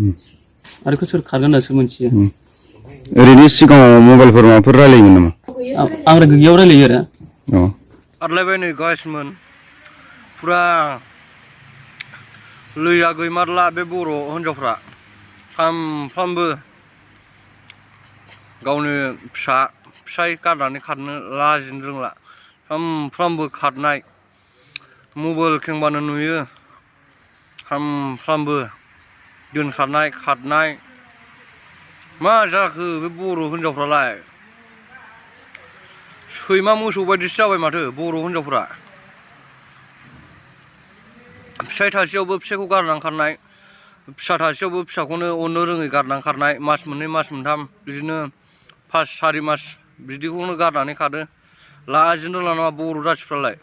आरो सोर खारगोन होनना सोर मोनथियो ओरैनो सिगाङाव मबाइलफोर माबाफोर रायलायोमोन नामा आं गैयाव रायलायो आरो आरलायबाय नै गाइसमोन फुरा लैया गैमारला बे बर' हिनजावफ्रा सानफ्रामबो गावनि फिसाय गारनानै खारनो लाजिनो रोंला सानफ्रामबो खारनाय मबाइल खेंबानो नुयो सानफ्रामबो दोनखारनाय खारनाय मा जाखो बे बर' हिनजावफ्रालाय सैमा मोसौ बायदिसो जाबाय माथो बर' हिनजावफ्रा फिसाय थासेयावबो फिसायखौ गारनानै खारनाय फिसा थासेयावबो फिसाखौनो अननो रोङै गारनानै खारनाय मास मोननै मास मोनथाम बिदिनो 5-4 मास बिदिखौनो गारनानै खारो लाजिनो रोंला नामा बर' जाथिफ्रालाय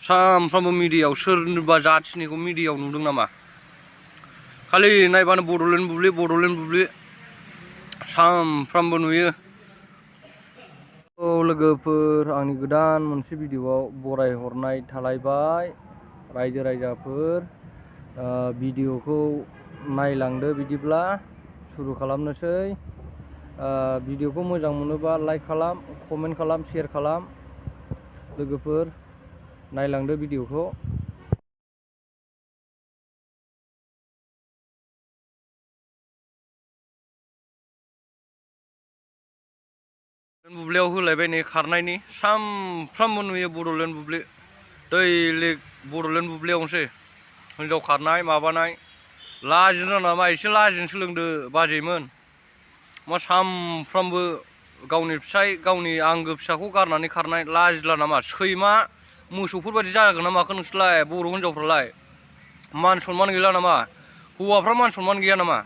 सानफ्रामबो मिडियायाव सोरनिबा जाथिनिखौ मिडियायाव नुदों नामा खालि नायबानो बड'लेण्ड बुब्लि सानफ्रामबो नुयो लोगोफोर आंनि गोदान मोनसे भिडिअआव बरायहरनाय थालायबाय रायजो राजाफोर भिडिअखौ नायलांदो बिदिब्ला सुरु खालामनोसै भिडिअखौ मोजां मोनोबा लाइक खालाम कमेन्ट खालाम शेयार खालाम लोगोफोर नायलांदो भिडिअखौ बुब्लियाव होलायबाय नै खारनायनि सानफ्रामबो नुयो बड'लेण्ड बुब्लि दैलिग बड'लेण्ड बुब्लियावनोसै हिनजाव खारनाय माबानाय लाजिनो रोङा नामा एसे लाजिनो सोलोंदो बाजैमोन मा सानफ्रामबो गावनि फिसाय गावनि आंगो फिसाखौ गारनानै खारनाय लाजिला नामा सैमा मोसौफोर बायदि जागोन ना माखो नोंसोरलाय बर' हिनजावफ्रालाय मान सनमान गैला नामा हौवाफ्रा मान सनमान गैया नामा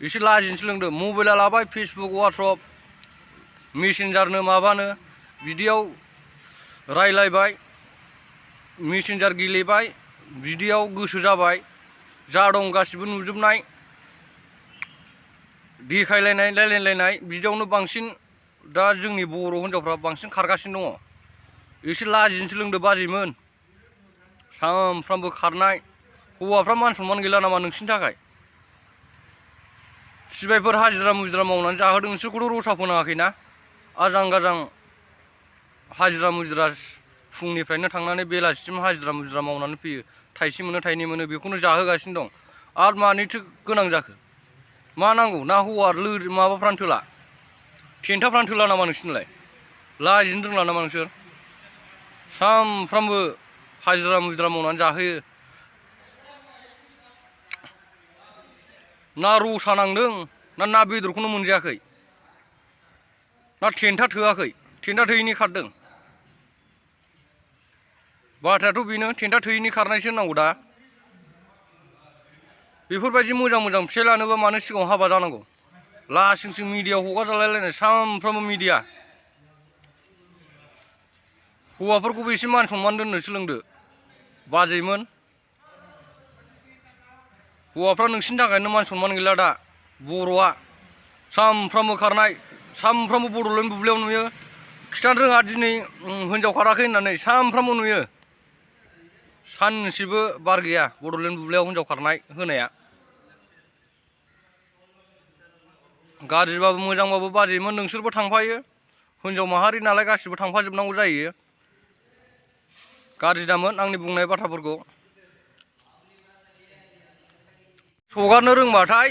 एसे लाजिनो सोलोंदो मबाइला लाबाय फेसबुक वाट्सएप मेसेन्जारनो माबानो बिदियाव रायलायबाय मेसेन्जार गेलेबाय बिदियाव गोसो जाबाय जा दं गासिबो नुजोबनाय देखायलायनाय रायलायलायनाय बिदियावनो बांसिन दा जोंनि बर' हिनजावफ्रा बांसिन खारगासिनो दङ एसे लाजिनो सोलोंदो बाजैमोन सानफ्रामबो खारनाय हौवाफ्रा मान सनमान गैला नामा नोंसिनि थाखाय सिबायफोर हाजिरा मुजिरा मावनानै जाहोदों नोंसोरखौथ' रसा फोनाङाखैना आजां गाजां हाजिरा मुजिरा फुंनिफ्रायनो थांनानै बेलासिसिम हाजिरा मुजिरा मावनानै फैयो थाइसे मोनो थाइनै मोनो बेखौनो जाहोगासिनो दं आरो मानिथो गोनां जाखो मा नांगौ ना हौवा माबाफ्रानो थोला थेन्थाफ्रानो थोला नामा नोंसिनिलाय लाजिनो रोंला नामा नोंसोर सानफ्रामबो हाजिरा मुजिरा मावनानै जाहोयो ना रसा नांदों ना बेदरखौनो मोनजायाखै ना थेन्था थोआखै थेन्था थोयैनि खारदों बाथ्रायाथ' बेनो थेन्था थोयैनि खारनायसो होननांगौ दा बेफोरबायदि मोजां फिसाय लानोबा मानो सिगाङाव हाबा जानांगौ लासिंसिं मिडियायाव हगारजालायलायनाय सानफ्रामबो मिडिया हौवाफोरखौबो एसे मान सनमान दोननो सोलोंदो बाजैमोन हौवाफ्रा नोंसिनि थाखायनो मान सनमान गैला दा बर'आ सानफ्रामबो खारनाय सानफ्रामबो बड'लेण्ड बुब्लियाव नुयो खिथानो रोङा दिनै हिनजाव खाराखै होननानै सानफ्रामबो नुयो सानसेबो बार गैया बड'लेण्ड बुब्लियाव हिनजाव खारनाय होनाया गाज्रिबाबो मोजांबाबो बाजैमोन नोंसोरबो थांफायो हिनजाव माहारि नालाय गासिबो थांफाजोबनांगौ जायो गाज्रि दामोन आंनि बुंनाय बाथ्राफोरखौ सगारनो रोंबाथाय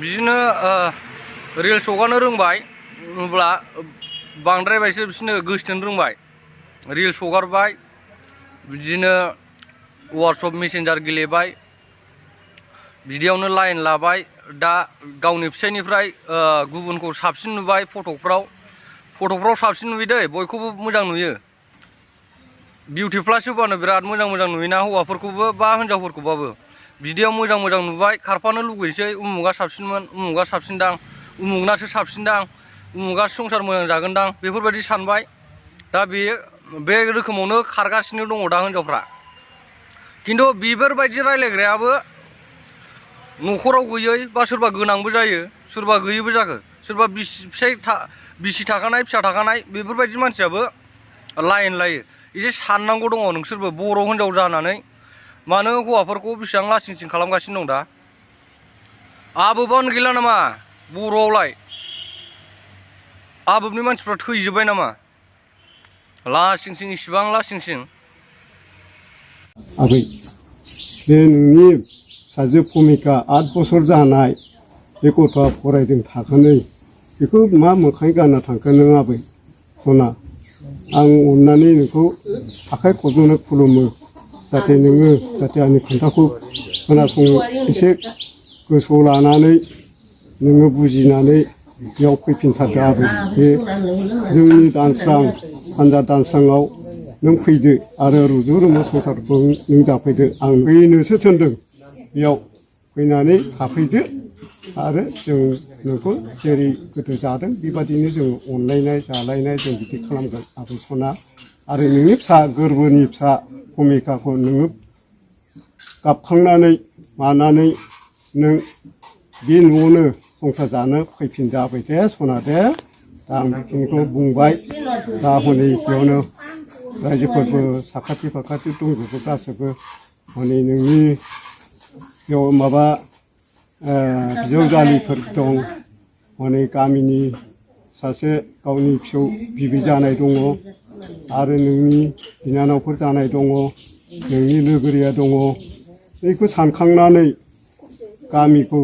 बिदिनो रिल्स हगारनो रोंबाय होनब्ला बांद्रायबायसो बिसोरनो गोसोथोनो रोंबाय रिल्स हगारबाय बिदिनो वाट्सएप मेसेन्जार गेलेबाय बिदियावनो लाइन लाबाय दा गावनि फिसायनिफ्राय गुबुनखौ साबसिन नुबाय फट'फ्राव साबसिन नुयो दै बयखौबो मोजां नुयो बिउटि प्लास होबानो बिराद मोजां नुयोना हौवाफोरखौबो बा हिनजावफोरखौबाबो बिदियाव मोजां नुबाय खारफानो लुगैसै उमुगा साबसिनमोन उमुगा साबसिनदां उमुगनासो साबसिनदां उमुगासो संसार मोजां जागोनदां बेफोरबायदि सानबाय दा बे रोखोमावनो खारगासिनो दङ दा हिनजावफ्रा खिन्थु बेफोरबायदि रायलायग्रायाबो न'खराव गैयै बा सोरबा गोनांबो जायो सोरबा गैयैबो जाखो सोरबा बिसि थाखानाय फिसा थाखानाय बेफोरबायदि मानसियाबो लाइन लायो एसे साननांगौ दङ नोंसोरबो बर' हिनजाव जानानै मानो हौवाफोरखौ बेसेबां लासिंसिं खालामगासिनो दं दा आबोबानो गैला नामा बर'आवलाय आबोबनि मानसिफ्रा थैजोब्बाय नामा लासिंसिं इसिबां लासिंसिं आबै बे नोंनि फिसाजो भुमिका 8 बोसोर जानाय बे गथ'आ फरायदों थाखोनै बेखौ मा मोखाङै गानना थांखो नों आबै सना आं अननानै नोंखौ आखाइ खबनानै खुलुमो जाहाथे नोङो जाहाथे आंनि खोथाखौ खोनासंनो एसे गोसोआव लानानै नोङो बुजिनानै बेयाव फैफिनथारदो आबै बे जोंनि दानस्रां सानजा दानस्राङाव नों फैदो आरो रुजु रुमु संसारखौ नों जाफैदो आं फैनोसो थिनदों बेयाव फैनानै थाफैदो आरो जों नोंखौ जेरै गोदो जादों बेबादिनो जों अनलायनाय जालायनाय जों बिदि खालामगोन आबै सना आरो नोंनि फिसा गोरबोनि फिसा भुमिकाखौ नोङो गाबखांनानै मानानै नों बे न'आवनो संसार जानो फैफिनजाबाय दे सना दे दा आं बेखिनिखौ बुंबाय दा हनै बेयावनो रायजोफोरबो साखाथि फाखाथि दंजोबो गासैबो हनै नोंनि बेयाव माबा बिजावजालिफोर दं हनै गामिनि सासे गावनि फिसौ बिबै जानाय दङ आरो नोंनि बिनानावफोर जानाय दङ नोंनि लोगोरिया दङ बेखौ सानखांनानै गामिखौ